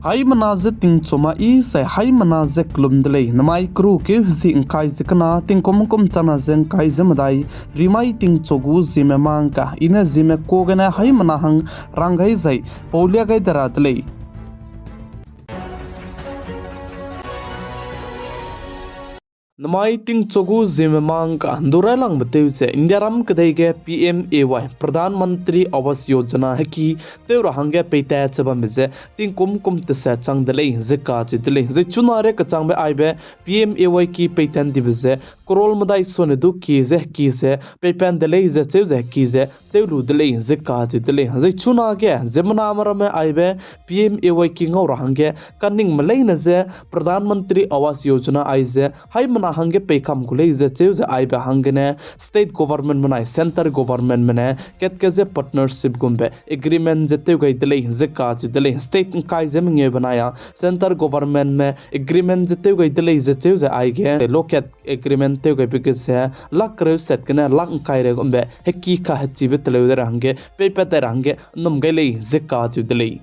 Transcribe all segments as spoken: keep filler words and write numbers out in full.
Haimena ze tingchoma i sai haimena ze kelum de lei. Namai keru keu hezi ngkai ze kena tingkum kum chana ze ngkai ze medai, rimai tingcho gu Zeme mang ka i ne Zeme ka gene haimena hang rang gai zai paulia gai de ra de lei. Namai tingcho gu Zeme mang ka ndu railangbe tew ze Indiaram kedei ge P M A Y, Pradhan Mantri Awas Yojana heki tew ra hangge peitat ze bambe ze tingkum kum teset chang de lei ze kacheu de lei. Zai chuna re kechangbe aibe P M A Y ki peitat dibe ze crore medai sone du ki ze heki ze peipat de lei ze cheu ze heki ze tew lu de lei ze kacheu de lei. Zai chuna ge ziemmename ramme aibe P M A Y ki ngau ra hangge kaningme leine ze Pradhan Mantri Awas Yojana ai ze haimena hangge peikam gu lei ze cheu ze aibe hanggene state government benai centre governmentme ne kat ke ze partnership gumbe agreement ze tew gai de lei ze kacheu de lei. State ngkai ze mengeu benai a centre governmentme agreement ze tew gai de lei ze cheu ze aige lokat agreement tew gaibe ge ze lak kereu set gene lak ngkai re gumbe heki kahechibe teleu de ra hangge peipat dai ra hangge nnum gai lei ze kacheu de lei.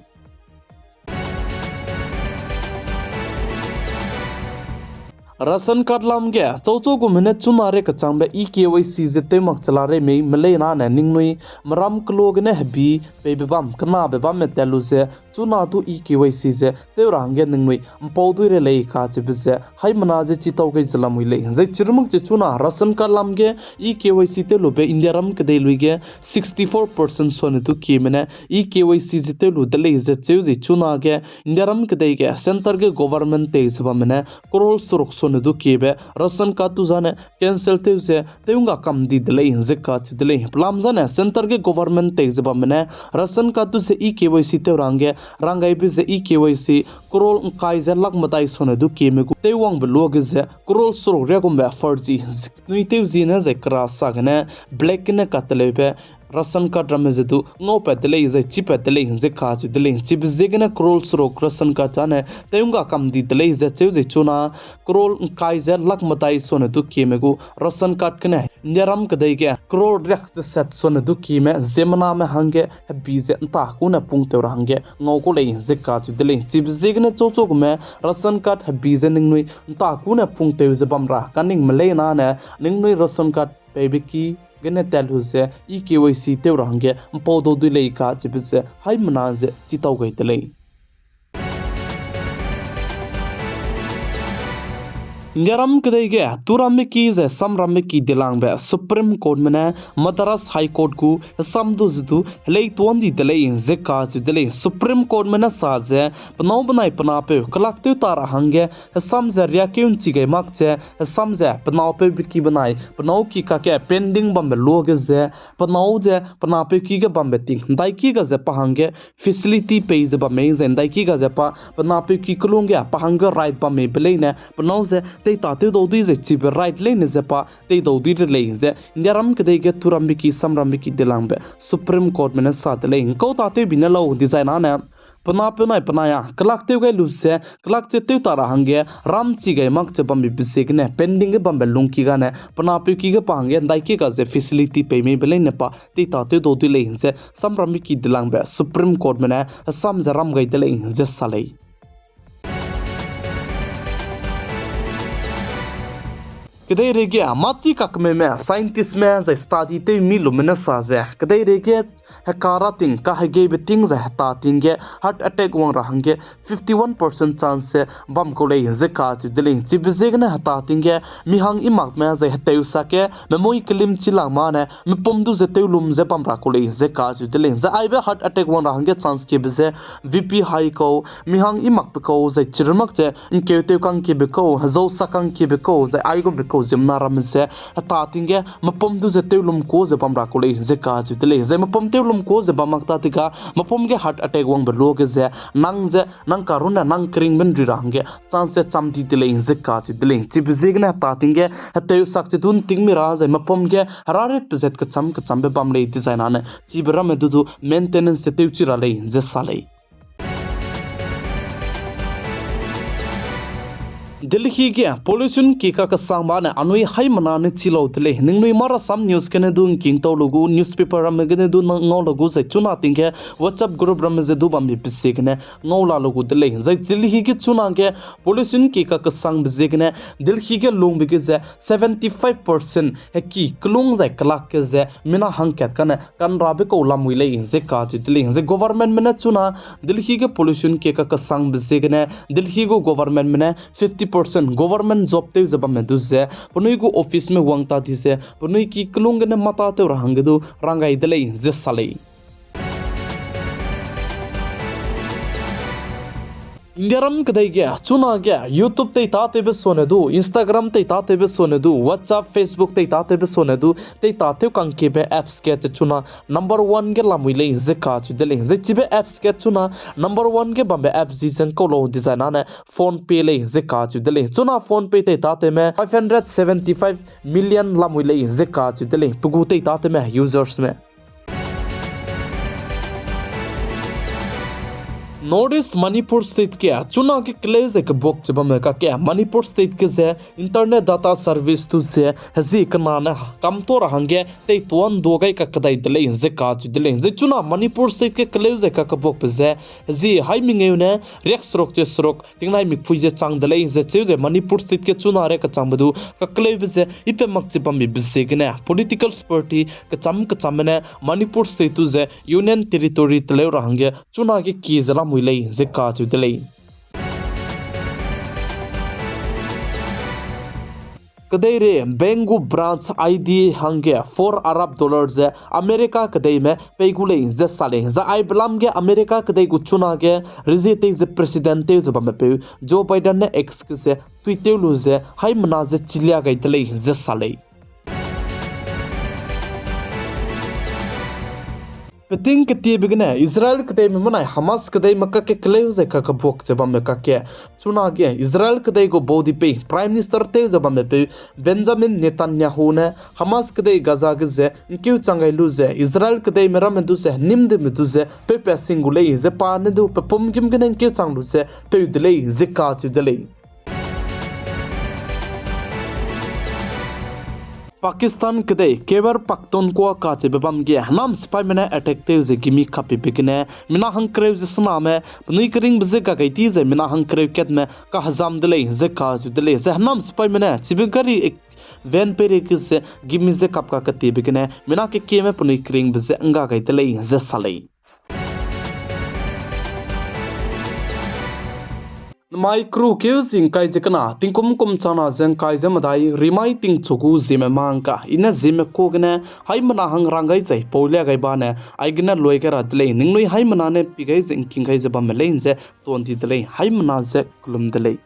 Ration card lam ge chauchu gume ne chuna re kechangbe e-K Y C ze tew mak chela rei mei melei nane ningnui meram kelo gene hebi peibe bam kenabe bamme tat lu ze chuna du e-K Y C ze tew ra hangge ningnui mpau dui re lei kacheube ze haimena ze chitau gai ze lamui lei. Zai chirumak che chuna ration card lam ge e-K Y C tew lube Indiaram kedei lui ge sixty four percent sone du kieme ne e-K Y C ze tew lu de lei ze cheu ze chuna ge Indiaram kedei ge centre ge government tei ze bamme ne crore seruk sone du kiebe ration card tu zane cancel tew ze tew ngga kam di de lei ze kacheu de lei. Pelam zane centre ge government tei ze bamme ne ration card tu ze e-K Y C tew ra hangge rang gaibe ze e-K Y C crore ngkai ze lak medai sone du kieme gu tew wangbe luage ze crore seruk riagumbe farzi nui tew ziene zai kera sa gene black gene kateleube ration card ramme ze du ngaupat de lei zai chipat de lei ze kacheu de lei. Chibe ziegene crore seruk ration card zane tew ngga kam di de lei ze cheu ze chuna crore ngkai ze lak medai sone du kieme gu ration card gene Indiaram kedei ge crore riak teset sone du kieme ziemmename hangge hebi ze nta kune pungtew ra hangge ngau kau lei ze kacheu de lei. Chibe ziegene chauchu gume ration card hebi ze ningnui nta kune pungtew ze bam ra kaningme lei nane ningnui ration card peibe ki gene tat lu ze e-K Y C tew ra hangge mpau dau dui lei kacheube ze haimena ze chitau gai de lei. Indiaram kedei ge turambe ki zai samrambe ki dilangbe Supreme Courtme ne Madras High Court gu hesam du ze du helei tuan di de lei ze kacheu de lei. Supreme Courtme ne sa ze penâu benai penapeu kelak tew ta ra hangge hesam ze riakeu nchi gai mak ze hesam ze penapeu be ki benai penâu ki kakge pending bambe luage ze penâu ze penapeu ki ge bambe ting ndaiki ga ze pa hangge facility pei ze bam mei zai ndaiki ga ze pa penapeu ki kelung ge pa hangge right bam mei be leine penâu ze teita tew dau dui ze chibe right leine ze pa tei dau dui de lei ze Indiaram kedei ge turambe ki samrambe ki dilangbe Supreme Courtme ne sa de lei. Nkau ta tewbi ne lau dizai nane penapeu nai penai a kelak tew gai lu ze kelak ze tew ta ra hangge ram chi gai mak ze bambe be ziegene pending ge bambe lungki gane penapeu ki ge pa hangge ndaiki ga ze facility pei mei be leine pa teita tew dau dui lei ze samrambe ki dilangbe Supreme Courtme ne hesam ze ram gai de lei ze sa lei. Kedeireige mâchi kakmeme scientistme zai study tew mi lume ne sa ze kedeireige heka ra ting kahegeibe ting zai heta ting ge heart attack wang ra hangge fifty one percent chance ze bam kau lei ze kacheu de lei. Chibe ziegene heta ting ge mi hang i makme zai heteu sak ge memui kelim chi lang mane mepum du ze tewlum ze bam ra kau lei ze kacheu de lei. Zai aibe heart attack wang ra hangge chance kiebe ze B P high kau, mi hang i makbe kau, zai chirumak ze nkeu tew kangkiebe kau, hezau sak kangkiebe kau, zai aigumbe kau ziemmena ramme ze heta ting ge mepum du ze tewlum ku ze bam ra kau lei ze kacheu de lei. Zai mepum tewlum ku ze bam mak ta tiga mepum ge heart attack wangbe luage ze nang ze nang karunne nang keringbe nri ra hangge chance ze cham di de lei ze kacheu de lei. Chibe ziegene heta ting ge heteu sak ze du nting mi ra zai mepum ge heraritbe zat kecham kechambe bam lei dizai nane chibe ramme du du maintenance ze tewchi ra lei ze sa lei. Delhi ge pollution ki kakesangbe ne anui haimena ne chi lau de lei. Ningnui Marasam News gene du ngking tau lu gu, newspaper ramme gene du ngau lu gu, zai chuna ting ge WhatsApp group ramme ze du bambe pe ziegene ngau la lu gu de lei. Zai Delhi ge chunage pollution ki kakesangbe ziegene Delhi ge lungbe ge ze seventy five percent heki kelung zai kelak ge ze mina hangkat kane kanrabe kau lamui lei ze kacheu de lei. Zai governmentme ne chuna Delhi ge pollution ki kakesangbe ziegene Delhi gu governmentme ne fifty percent government job tew ze bamme du ze penui gu officeme wang ta di ze penui ki kelung gene mâ tâtew ra hangge du rang gai de lei ze sa lei. Indiaram kedei ge chunage YouTube tei tâtewbe sone du, Instagram tei tâtewbe sone du, WhatsApp, Facebook tei tâtewbe sone du, tei tâtew kangkiebe apps ge ze chuna number one ge lamui lei ze kacheu de lei. Zai chibe apps ge chuna number one ge bambe apps zi ze ngkau lau dizai nane PhonePe lei ze kacheu de lei. Chuna PhonePe tei tâtewme five hundred seventy five million lamui lei ze kacheu de lei, pe gu tei tâtewme usersme. North East Manipur State ge chunage keleu ze kebuak che bamme kakge Manipur State ge ze internet data service tu ze hezi kena ne kamtuâ ra hangge teituâ ndua gai kakedai de lei ze kacheu de lei. Zai chuna Manipur State ge keleu ze kakebuakbe ze hezi hai mengeu ne riakseruk che seruk tingnai mikpui ze chang de lei ze cheu ze Manipur State ge chuna re kachangbe du kakeleube ze ipe mak che bambe ziegene political party kecham kechamme ne Manipur State tu ze Union Territory teleu ra hangge chunage kie ze lamui lei ze kacheu de lei. Kedeirei bank gu branch I D hangge four Arab dollar ze America kedeime pei gu lei ze sa lei. Zai aibe lam ge America kedei gu chunage rezie tei ze president tew ze bamme peu Joe Biden ne X ge ze tweet tew lu ze haimena ze chilia gai de lei ze sa lei. Peting ketiebe gene Israel kedeime menai Hamas kedeime kakge keleu ze kakebuak ze bamme kakge chunage Israel kedei gu baudipei Prime Minister tew ze bamme peu Benjamin Netanyahu ne Hamas kedei Gaza ge ze ngkeu chang gai lu ze Israel kedeime ramme du ze nimdeme du ze peupat sing gu lei ze pa ne du pepum gim gene ngkeu chang lu ze peu de lei ze kacheu de lei. Pakistan kedei Khyber Pakhtunkhwa kacheube bam ge henam sipaime ne attack tew ze gimi kapbe gene mina hangkereu ze sename penui keringbe ze ga gai di ze mina hangkereu katme kahezam de lei ze kacheu de lei. Zai henam sipaime ne chibe gari van peirei ge ze gimi ze kap kaketiebe gene mina kekieme penui keringbe ze ngga gai de lei ze sa lei. Namai kru keu zi ngkai ze kena, tingkum kum changna ze ngkai ze medai, rimai tingchu gu ziemme mangka, i ne ziemme ku gene, haimena hang rang gai zai, paulia gai bane, aigene lui gai ra de lei, ningnui haimena ne pi gai ze ngking gai ze bamme lei ze, tuan di de lei, haimena ze kelum de lei.